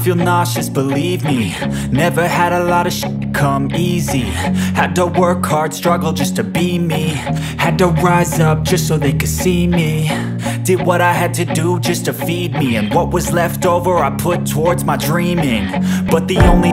feel nauseous, believe me. Never had a lot of shit come easy. Had to work hard, struggle just to be me. Had to rise up just so they could see me. Did what I had to do just to feed me, and what was left over I put towards my dreaming. But the only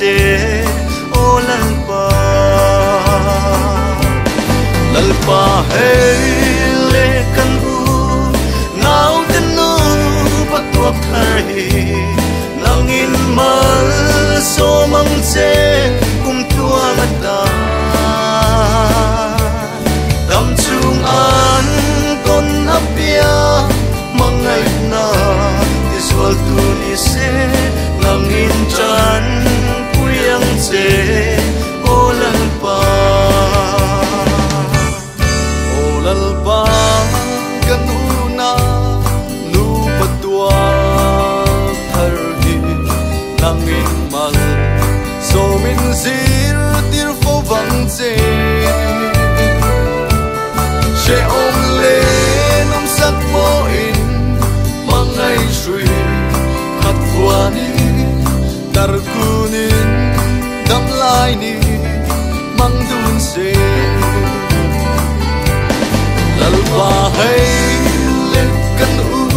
che o lalpa lalpa hei le kan u nau ten nu patuak thar hi nangin mal so mang che kum tuang ta dam chung an kon apia mangai na ti sual tu ni se nangin chan puyang che o lalpa o lalpa kanuna nu patua thar hi nangin mal so min zir tir fo vang che she om le nom sak mo in mangai shui khat ni tar kunin dam lai ni mang dun se lalpa hei le kan u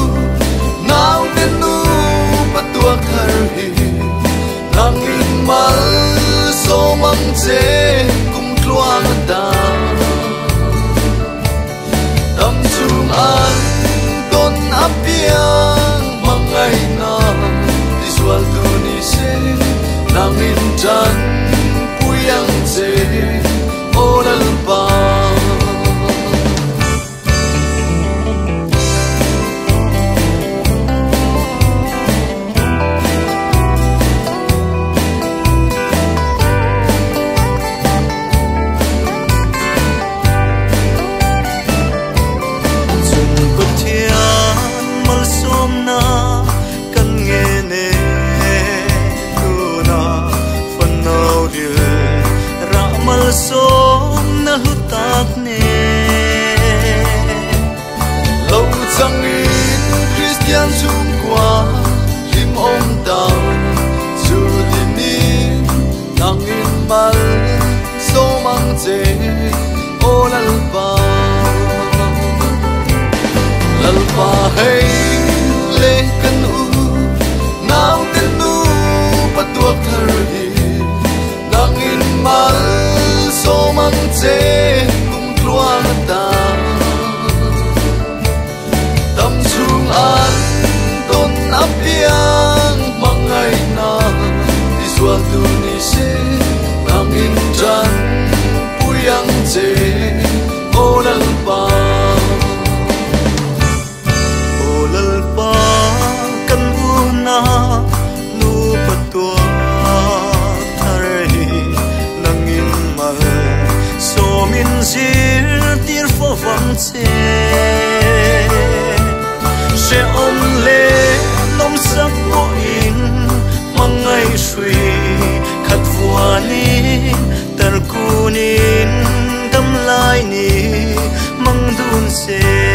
hrui khat vuanin tarkunin dam lai ni mang dun se.